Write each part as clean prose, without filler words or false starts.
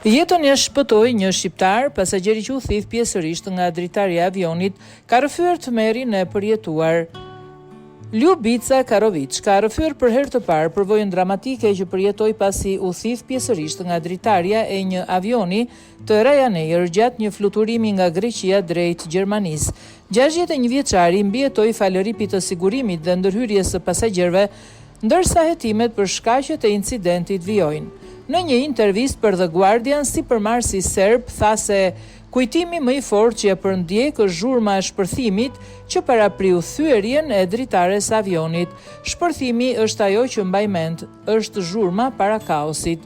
Jetën ia shpëtoi një shqiptar, pasagjeri që u thith pjesërisht nga dritarja e avionit, ka rrëfyer tmerrin e përjetuar. Ljubica Karoviç ka rrëfyer për herë të parë përvojën dramatike që përjetoi pasi u thith pjesërisht nga dritarja e një avioni të Ryanair gjatë një fluturimi nga Greqia drejt Gjermanisë. 61 vjeçari mbijetoi falë rripit të sigurimit dhe ndërhyrjes së pasagjerëve Ndërsa hetimet për shkaqet e incidentit vijojnë. Në një intervistë për The Guardian, sipërmarrësi serb tha se kujtimi më i fortë që e përndjek është zhurma e shpërthimit që parapriu thyerjen e dritares së avionit. Shpërthimi është ajo që mbaj mend, është zhurma para kaosit.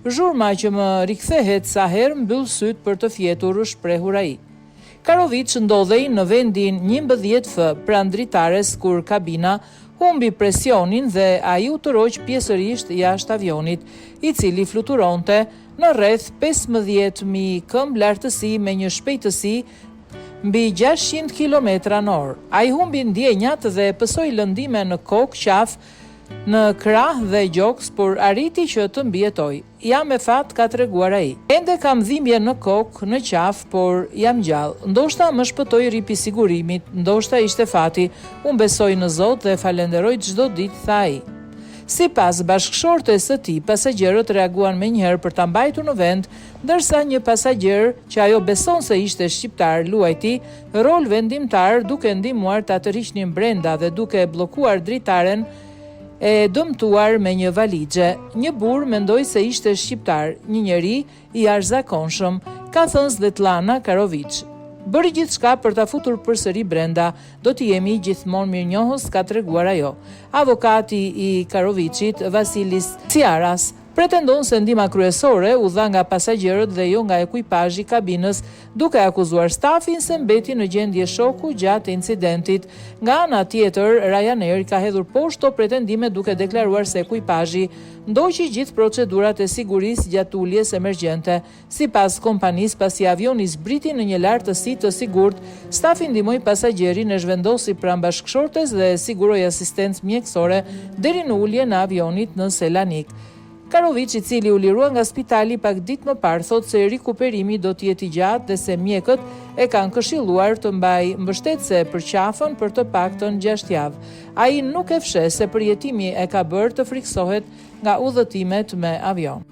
Zhurma që më rikthehet sa herë mbyll sytë për të fjetur, është shprehur ai. Karoviç ndodhej në vendin 11 F pranë dritares kur kabina humbi presionin dhe ai u tërhoq pjesërisht jashtë avionit, i cili fluturonte në rreth 15,000 këmbë lartësi me një shpejtësi mbi 600 kilometra në orë. Ai humbi ndjenjat dhe pësoi lëndime në kokë, qafë, në krah dhe gjoks, por arriti që të mbijetojë. Jam me fat, ka treguar ai. Ende kam dhimbje në kokë, në qafë, por jam gjallë. Ndoshta më shpëtoi rripi i sigurimit, ndoshta ishte fati. Unë besoj në Zot dhe e falenderoj çdo ditë, tha ai. Sipas bashkëshortes së tij, pasagjerët reaguan menjëherë për ta mbajtur në vend, ndërsa një pasagjer, që ajo beson se ishte shqiptar, luajti rol vendimtar duke ndihmuar ta tërhiqnin brenda dhe duke bllokuar dritaren e dëmtuar me një valixhe. Një burrë mendoj se ishte shqiptar, një njeri i jashtëzakonshëm, ka thënë Svetlana Karoviç. Bëri gjithçka për ta futur përsëri brenda, do t'i jemi gjithmonë mirënjohës, ka treguar ajo. Avokati i Karoviçit, Vasilis Tsiaras, pretendon se ndihma kryesore u dha nga pasagjerët dhe jo nga ekuipazhi i kabinës, duke akuzuar stafin se mbeti në gjendje shoku gjatë incidentit. Nga ana tjetër, Ryanair ka hedhur poshtë këto pretendime duke deklaruar se ekuipazhi ndoqi gjithë procedurat e sigurisë gjatë uljes emergjente. Sipas kompanisë, pasi avioni zbriti në një lartësi të sigurt, stafi ndihmoi pasagjerin, e zhvendosi pranë bashkëshortes dhe siguroi asistencë mjekësore deri në uljen e avionit në Selanik. Karoviç, i cili u lirua nga spitali pak ditë më parë, thotë se rikuperimi do të jetë i gjatë dhe se mjekët e kanë këshilluar të mbajë mbështetëse për qafën për të paktën 6 javë. Ai nuk e fsheh se përjetimi e ka bërë të frikësohet nga udhëtimet me avion.